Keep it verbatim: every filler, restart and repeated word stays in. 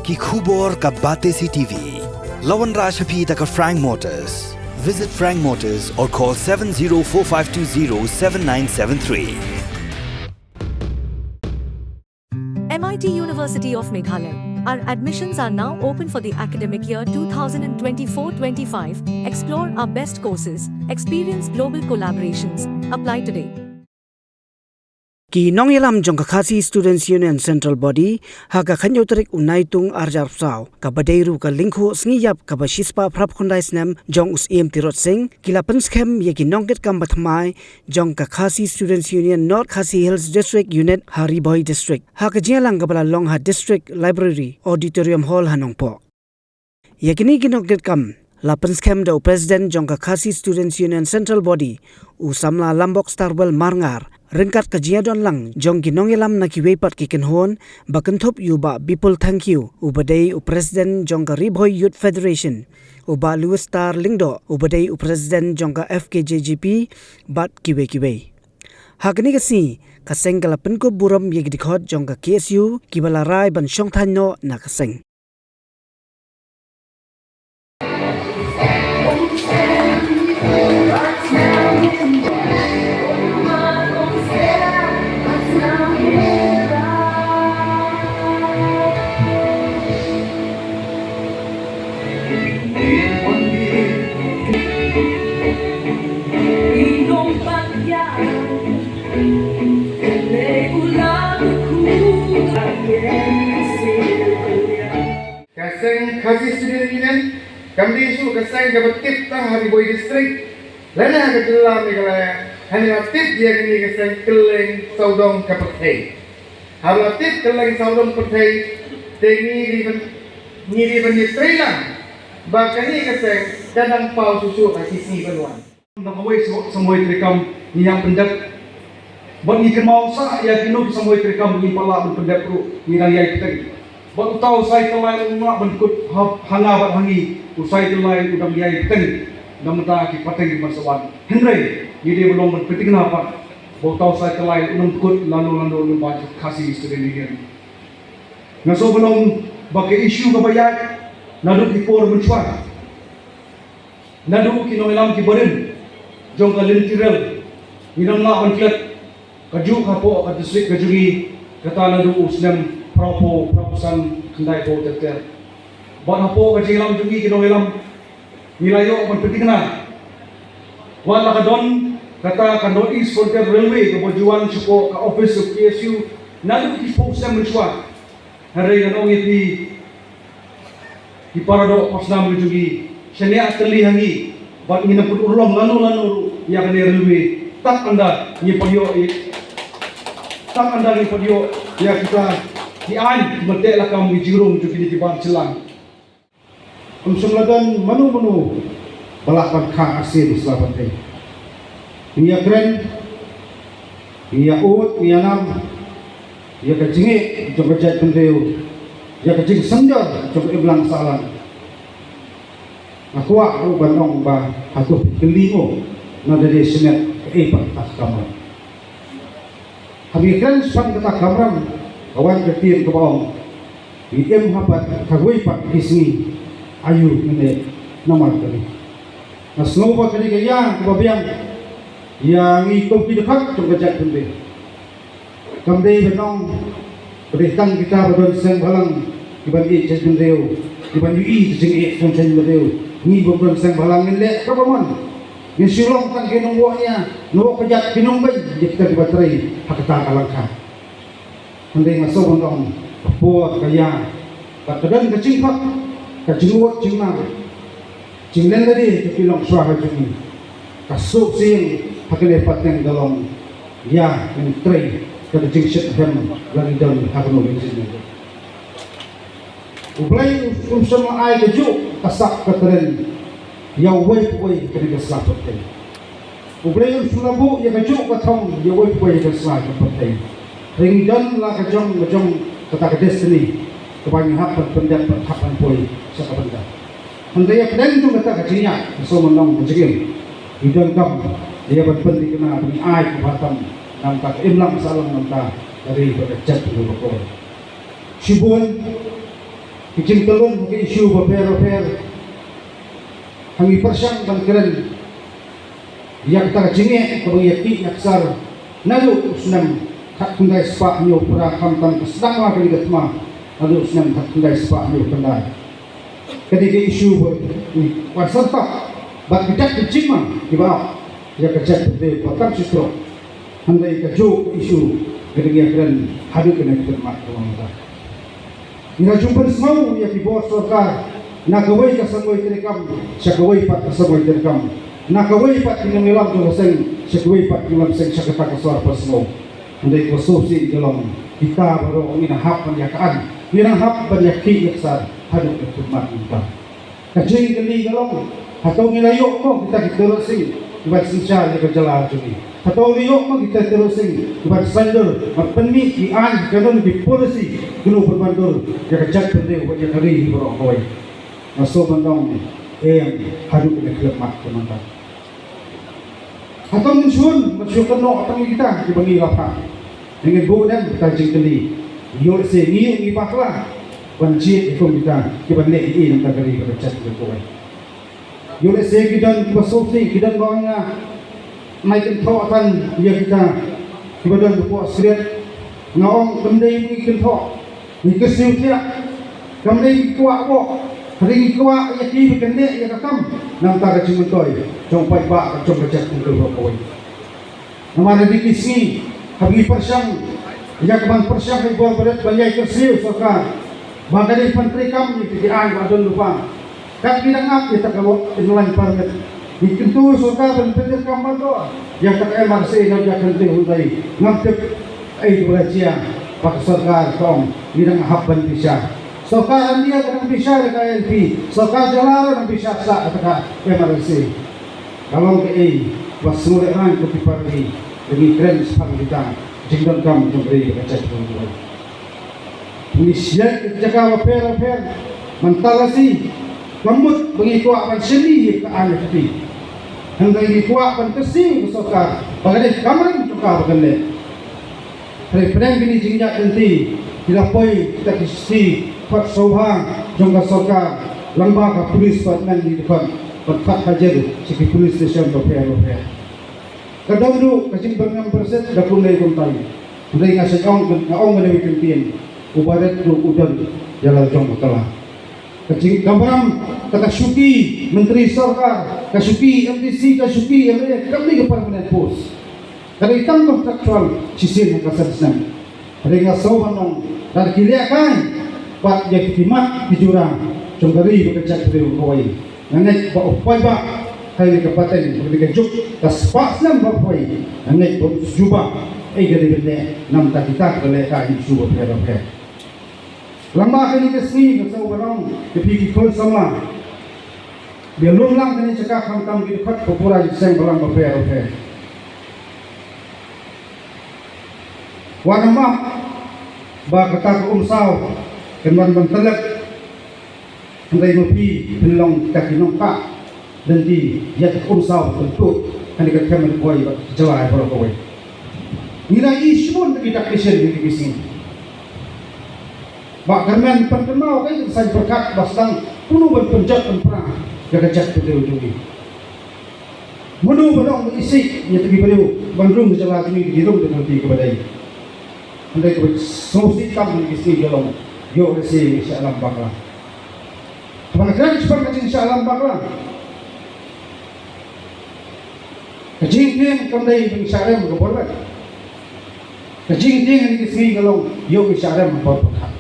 Ki khubor ka Batesi T V. La wanrah sha phi da ka Frank Motors. Visit Frank Motors or call seven zero four five two zero seven nine seven three. M I T University of Meghalaya. Our admissions are now open for the academic year two thousand twenty-four twenty-five. Explore our best courses, experience global collaborations. Apply today. Ki nongïalam jong ka Khasi Students Union Central Body, ha ka khathynñiew tarik u Naitung arhajar arphew saw, kaba dei ruh ka lyngkhuh sngi ïap kaba shispah phra phew khyndai snem jong u Syiem Tirot Sing, ki la pynskhem ïa ki nongkitkam ba thymmai jong ka Khasi Students Union North Khasi Hills District Unit ha Ri Bhoi District, ha ka jingïalang kaba la long ha District Library Auditorium Hall ha Nongpoh. Ïa kine ki nongkitkam la pynskhem da u President jong ka Khasi Students Union Central Body, u samla Lambok Starwell Marngar, ryngkat ka jingïadon lang jong ki nongïalam na kiwei pat ki kynhun, ba kynthup ïa u Bah Bipul Thangkhiew, uba dei u President jong ka Ri Bhoi Youth Federation, u Bah Louis Star Lyngdoh, uba dei u President jong ka F K J G P, bad kiwei kiwei. Ha kane ka sngi, ka seng ka la pynkup burom ïa ki dkhot jong ka K S U, kiba la rai ban shongthait noh na ka seng. Ka seng Khasi Student Union kam dei shuh ka seng kaba tip tang ha Ri Bhoi District, lane ha ka jylla Meghalaya, hynrei la tip ïa kane ka seng kylleng sawdong ka pyrthei. Haba la tip kylleng sawdong pyrthei, te ngi dei ban, ngi dei ban ïatreilang ba kane ka seng ka dang paw shuh shuh ha ki sngi ban wan. Na kawei sa, samoi treikam ngi ïa pyndep. Bad ngi kynmaw sa ïa kino ki samoi treikam ngi pat lah ban pyndep ruh, ngi dang ïai bteng. Bad uta u Sai Tyllai u lah ban kut ha, ha nga bad ha ngi, u Sai Tyllai u dang ïai bteng. Namar ki pateng ki ban sa wan. Hynrei ngi dei ban long ban pynthikna pat ba uta u Sai Tyllai u nang kut lano lano lyngba jong ka Khasi Student Union. Nga sngew ban ong ba ka issue kaba ïaid naduh ki por mynshuwa, naduh ki nongïalam ki barim jong ka lynti rel, ngi nang lah ban klet kajuh hapoh ka district ka jong ngi, kata naduh u snem phra phew, phra phew san, khyndai phew ter ter. Bad hapoh ka jingïalam jong ngi ki nongïalam, ngi la ïoh ban pynthikna wat la ka don kata ka North East Frontier Railway kaba ju wan shapoh ka office of K S U naduh ki phew snem mynshuwa. Hynrei ngan ong ïa phi, ki para doh para snam jong ngi, shaniah tylli ha ngi, bad ngin ym pynurlong lano lano ruh ïa kane railway tang ynda ngim pat ïoh, tang ynda ngim pat ïoh ïa kita ki aiñ kiba teh lakam ki jingrung jong kine ki bar jylla. Ym shym la don mano mano ba lah ban kha arsien sla pyrthei. Ngi ïa kren, ngi ïa ud, ngi ïa nam ïa ka jingeh jong ka jaitbynriew, ïa ka jingsynjor jong ka imlang sahlang. Nga kwah ruh ban ong ba hato phi kylli mo, na da dei shimet kaei pat ka kamram. Haba ngi kren shaphang kata ka kamram, ka wan ka ktien kaba ong, ngi im ha pat kawei pat ki sngi, aïu ngin leh namar kane. Nga sngew ba kane ka ïa kaba biang ïa ngi kum ki dkhot jong ka jaitbynriew. Kam dei ban ong ba dei tang kita ba don seng bhalang kiban ïeit jaitbynriew, kiban ïohi ka jingïeit jong jaitbynriew. Ngi bym don seng bhalang ngin leh kaba mon. Ngin shu long tang ki nongwoh nia, nongwoh kjat, ki nongbeiñ ïa kita kiba trei ha kata ka lyngkha. Hynrei nga sngew ban ong ka por ka ïa, bad ka don ka jingpang, ka jingud jingmar, jinglen lade jong ki longshuwa ka jong ngi. Ka suk sing ha kane pateng ka long ïa ngi trei ka jingshit hem la ngi don ha kano ka jingim. U Blei um shym la ai kajuh ka sak ka tren ïa uwei pa uwei ha kane ka sla pyrthei. U Blei um shym la buh ïa kajuh ka thong ïa uwei pa uwei ha ka sla ka pyrthei. Hynrei ngi don la ka jong ka jong kata ka destiny kaba ngi hap ban pyndep, ban hap ban poi sha ka bynta. Hynrei hapdeng jong kata ka jingïaid, ka sngewbha nong ka jingim, ngi donkam ïa ban pynthikna ba ngi ai kaba tam na ka bynta ka imlang sahlang, na ka bynta ka ri bad ka jaitbynriew bakhuid. Shibun Ki jingtylun ki issue bapher bapher. Hangne pyrshang ban kren ïa kata ka jingeh kaba ngi ïa ki ïa ksar naduh u snem khatkhyndai spah hynñiew phra, khamtam ka sdang la kane ka thma naduh u snem khatkhyndai spah hynñiew khyndai. Kane ka issue ba ngi wan santap bad ki dak ki jingma kiba ap ïa ka jaitbynriew ba tang shi trok. Hynrei kajuh ka issue ka dang ïakren haduh kane ka khmat ka long ka. Ngi la ju pynsngew ïa ki bor sorkar, na kawei ka samoi treikam sha kawei pat ka samoi treikam, na kawei pat ki nongïalam jong ka seng sha kawei pat ki nongïalam seng sha kata ka sor pynsngew. Hynrei ka sngewsih ka long kita baroh ngi nang hap ban ïa ka an, ngi nang hap ban ïa ki ïa ksar haduh ka khmat mynta. Ka jingkylli ka long, hato ngi la ïoh mo kita ki tyrwa sing kiban synshar ïa ka jylla jong ngi? Hato ngi la ïoh mo kita ki tyrwa sing kiban saiñdur bad pynmih ki aiñ ki kanun ki polisi kano ban ban dur ïa ka jaitbynriew bad ïa ka ri baroh kawei? Nga sngewbha ban ong em, haduh kane ka khyllipmat ka mynta. Hato ngin shun ban shu kynnoh tang ïa kita kiba ngi la phah? Ngin buh dem kita jingkylli. Ïoh lehse ngi ïoh ngi bakla ban jied ïa kum kita kiba leh ïa ngi na ka ri ka jaitbynriew kawei. Ïoh lehse ki don kiba sngewsih, ki don ba nga nai kynthoh tang ïa kita kiba don hapoh Sriat. Nga ong kam dei ngi kynthoh, ngi kyrsiew thiah. Kam dei ngi kwah boh, hynrei ngi kwah ïa ki ba kynnoh ïa ka kam na ka bynta ka jingmyntoi jong u paidbah jong ka jaitbynriew baroh kawei. Namar ha kine ki sngi haba ngi pyrshang ïa ka ban pyrshang ha i bor barit ban ïai kyrsiew sorkar ba ka dei ban treikam ïa ki aiñ ba don lypa. Kat ngi dang ap ïa kata ka wok inline permit. Ngi kyntu sorkar ban pyntreikam ban don ïa kata ka M R S A na ka jaitbynriew, hynrei ngam tip ei kaba la jia ba ka sorkar ka ong ngi dang hap ban bishar. Sorkar India ka dang bishar ïa ka I L P, sorkar jylla ruh dang bishar sa ïa kata ka M R S A. Ka long kaei ba sngewlehrain ko ki party ba ngi kren shaphang kita jingdonkam jong ka ri ka jaitbynriew. Ngi shait ki jaka bapher bapher, mynta la shi ka mut ba ngi kwah ban shim ïa ka aiñ ka kti. Hynrei ngi kwah ban kyrsiew ïa ka sorkar ba ka dei ka kamram jong ka ba kan leh. Hynrei pdeng kine ki jingïaid lynti ki la poi kita ki shi khot sngewbha jong ka sorkar, lyngba ka police department, ngi dei ban khot hajar sha ki police station bapher bapher. Ka dang duh ka jingbyrngem byrsit da kumne kumtai. Hynrei nga sa ong, nga ong kane ka ktien, u barit ruh u don ïa la jong ka la. Ka jingkamram kata ka shuki myntri sorkar, ka shuki M D C, ka shuki M L A, kam dei ka permanent post. Ka dei tang contractual shisien ha ka san snem. Hynrei nga sngewbha ban ong, lada ki lehkai bad ïa ki mat ki jura jong ka ri bad ka jaitbynriew kawei, nga ngeit ba u paidbah ha kane ka pateng, ha kane ka juk ka spah snem ba poi, nga ngeit ba un jubab ei ka dei ban leh na bynta kita kiba lehkai ïa ki shuki bapher bapher. Lyngba kane ka sngi nga sngewbha ban ong ïa phi ki khun samla ba ïa lum lang kane ka jaka, khamtam ki dkhot ba pura ki seng balang bapher bapher. Wat nym ap ba kata ka umsaw kan wan ban tyllep. Hynrei ma phi phin long kita ki nongkah lynti ïa ka umsaw ban tuh ha kane ka them ka poi bad ka jylla baroh kawei. Ngi la ïohi shibun ki dak ki shen ki sngi. Ba kyrmen pynkynmaw ka saiñ pyrkhat ba sdang kumno ban pynjot pynpra ïa ka jaitbynriew jong ngi. Mano ba long ba isih ïa ki briew ban rung ka jylla jong ngi, ki rung da ka lynti kaba dei. Hynrei kaba sngewsih tam ha kine ki sngi ka long, ïoh lehse ngi shah lam bakla. Haba nga kren shaphang ka jingshah lam bakla, ka jingtieng kam dei ba ngi shah rem ha ka bor leit. Ka jingtieng ha kine ki sngi ka long, ïoh ngi shah rem ha ka bor pyrkhat.